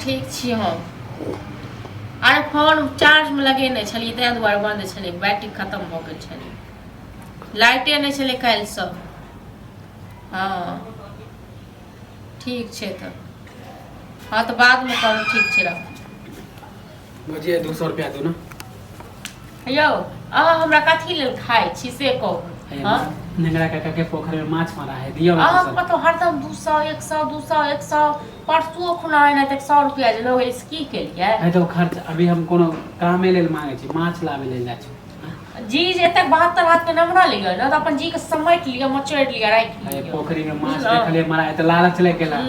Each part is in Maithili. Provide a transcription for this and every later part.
ठीक छी हम। अरे फोन चार्जमे लगेने छलियै ताहि दुआरे बन्द छलै, बैटरी खतम भऽ गेल छलै, लाइटे नहि छलै काल्हिसँ। हँ ठीक छै तऽ, हँ तऽ बादमे करू, ठीक छै राखू। भौजी, 200 रुपया दू ने। यौ, अहाँ हमरा कथी लेल खाइ छी से कहू। हँ, नेंगरा काका के पोखरि में माछ मारा है, दियौ ने। अहाँ 200। कतौ हरदम 200 100 200 100। परसुओ खुना एना तक 100 रुपया जे लऽ गेलै से की केलियै? है तऽ खर्च अभी हम कोनो कामे लेल मांगे छी, माछ लाबे लेल जाइ छी। जी जे एतेक 72 हाथ के नमरा लिअ ने तऽ अपन जी के समेट लिअ, मचोड़ि लिअ, राखि है लिअ। पोखरि में माछ बुझलहुँ? देखलियै मारा है तऽ लालच लागि गेला।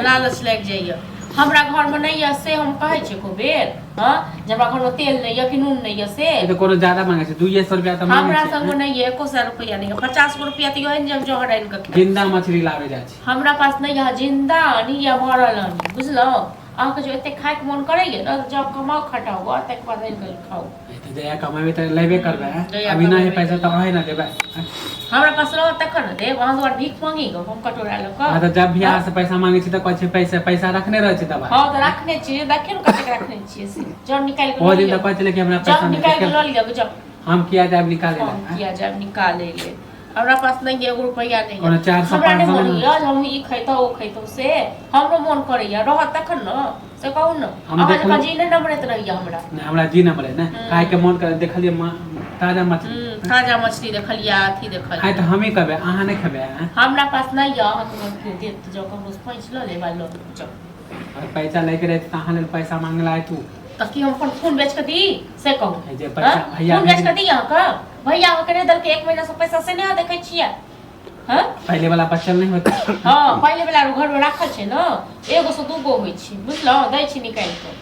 लालच लागि जाइए। हमरा घरमे नहि यऽ से हम कहै छी एको बेर? हँ, जे हमरा घरमे तेल नहि यऽ कि नून नहि यऽ से? ई तऽ कोनो ज्यादा मांगे छै, 200 रुपया तऽ मांगे हमरा छै। संगमे नहि यऽ, एको सए रुपैआ नहि यऽ। 50 गो रुपैआ तऽ यऽ जे हम जहर आनि कऽ खायब। जिंदा मछली लाबे जाइ छी। हमरा पास नहि यऽ, जिंदा आनी या मरल आनी, बुझलहुँ? अहाँके जो एते खायके मोन करैए ने तऽ जाउ कमाउ खटाउ गऽ, ताहिके बाद आनि कऽ खाउ। ई तऽ जहिया कमेबै तऽ लेबे करबै। हैं? जहिया अभी नहि है कमेबै। पैसा तऽ अहीं ने देबै, हैं? हमरा पास रहत तखन ने देब। अहाँ दुआरे भीख मांगी गऽ हम कटोरा लऽ अहाँ कऽ? तऽ जब भी अहाँ से पैसा मांगे छी तऽ कहै छी पैसा पैसा रखने रहै छी दबाई। हँ तऽ रखने छियै, देखियौ ने कतेक रखने छियै से। जब निकालि कऽ ओ लऽ दिन लिअ। तऽ कहै छलै कि हमरा जब पैसा नहि निकालि कऽ छै। लऽ लिअ जब। हम किया जायब निकाले हम लए, हैं? किया जायब निकालै लेल? हमरा पास नहि यऽ, एगो रुपैआ नहि कोनो यऽ। 400 हमरा नहि 500 मोन नहि। होइए जे हम ई खैतहुँ ओ खैतहुँ, से हमरो मोन करैए। रहत तखन ने, से कहू ने। हम अहाँ जकाँ देखलहुँ। जी नहि नमरैत रहैए हमरा। नहि, हमरा जी नम्बर है ने। खायके मोन करे, देखलियै ताजा मछली। ताजा मछली देखलियै, अथी आइ देखलियै। तऽ हमही कहबै, अहाँ नहि खेबै, आँय? हमरा पास नहि यऽ, अहाँके मोन केओ देत तऽ जाउ ककरोसँ पैंच लऽ लेब आ लऽ लेब जाउ। अगर पैसा लैके रहै तऽ अहाँ लेल पैसा मांगे ला तू? तऽ की हम अपन खून बेच कऽ दी से कहू? हे जे पैसा हँ? भैया खून बेच भेज कऽ दी अहाँके? भैया अहाँके नहि देलकै एक महीनासँ पैसा से नहि अहाँ देखै छियै? हँ, पहिले वाला बचल नहि होते। हँ, पहिले वाला घरमे राखल छै ने, एगो से दूगो होइ छै, बुझलहुँ? दै छी निकालि कऽ।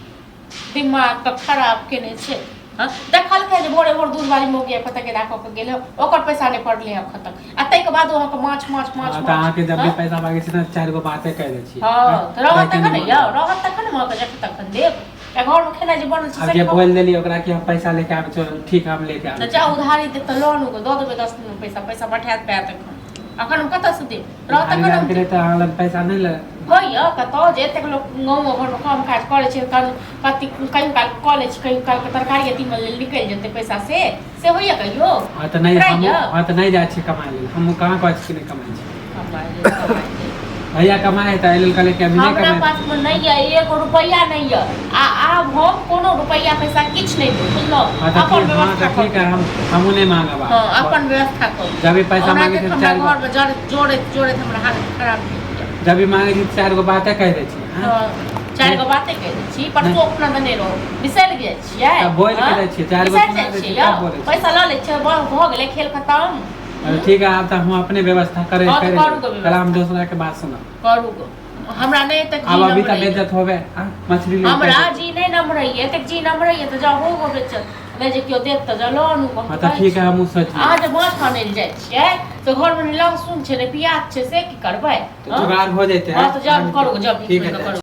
दिमाग तऽ खराब केने छै। हँ, देखलकै जे भोरे भोर दूध वाली मौगी आबि कऽ तकेदा कऽ के गेल, ओकर पैसा नहि पड़लै एखन तक, आ ताहिके बाद अहाँके माछ माछ माछ। हँ, तऽ माछ अहाँके जब भी हँ? पैसा मांगे छी ने, चारि गो बाते कहि दै छी। हँ तऽ रहत लैके तखन ने नहि यौ, मोन। रहत तखन ने अहाँके जखन तखन देब। आ घरमे खेनाइ जे बनल छै आब से जे खाउ। बोलि देलियै ओकरा कि हम पैसा लेके आबै छियौ, ठीक हम लेके तऽ आबै जाउ छी। उधारी देत तऽ लऽ आनू गऽ, दऽ देबै 10 दिनमे पैसा। पैसा पठायत पाय तखन, अखन हम कतऽसँ देब? रहत उधारी तखन हम लाबैके रहै देब। तऽ अहाँ लग पैसा नहि ले होइए कतऽ जे एतेक लोक गाँवो घरमे काम काज करै छै, तहन कथी कहियो काल कऽ लै छी, कहियो कालके तरकारी तीमन लेल निकलि जेतै पैसा, से से होइए कहियो? हँ तऽ नहि हमहूँ रहैए? हँ तऽ नहि जाइ छियै कमाइ लेल। हमहूँ कहाँ कहै छी कि नहि कमाइ छी। कमाइ लेल, कमाइ लेल। भैया कमाइ है तऽ एहि लेल कहलियै कि अभी नहि हमरा कमाइ। पासमे नहि यऽ, एगो रुपैआ नहि यऽ, आ आब हम कोनो रुपैआ पैसा किछु नहि देब, बुझलहुँ? हँ तऽ अपन ठीक, हँ व्यवस्था तऽ ठीक करू। है, हमहूँ नहि मांगब हँ, आब। अपन व्यवस्था करू। जब भी पैसा ओना मांगे देख छै हमरा चारि गो घरमे जड़ जोड़ैत जोड़ैत हमरा हालत खराब भेल यऽ। जब भी मांगे छी चारि गो बाते कहि दै छी, आँय? हँ, चारि गो बाते कहि दै छी। परसू अपना देने रहौ, बिसरि जाइ छियै? तब बोलि के हँ? दै छियै, चारि गो बिसरि सुना जाइ दै छियै छियै, यौ? तब बोलै छियै। पैसा लऽ लै छियै, भऽ गेलै खेल खतम। अरे ठीक है, आब तऽ हम अपने व्यवस्था करे हँ, तऽ करे करू गो कल हम व्यवस्था। दोसरा के बात सुनब। करू गो, हमरा नहि एतेक जी आब अभी तऽ नमरैये। बेइज्जत होबे आ मछली लेल हमरा पैसा। जी नहि नमरैये, एतेक जी नमरैये तऽ जाउ हो गो बेचल नहि, जे केओ देत तऽ जाउ लऽ आनू गो। हम हँ तऽ कहै ठीक छी। है, हमहूँ सोचि अहाँ लेबै। जे माछ आनै लए जाइ छियै तऽ घरमे ने लहसुन छै ने प्याज छै, से की करबै? तऽ हँ जोगाड़ हो जेतै। हँ तऽ जाउ करू, जाउ ठीक है करू। जाइ छी।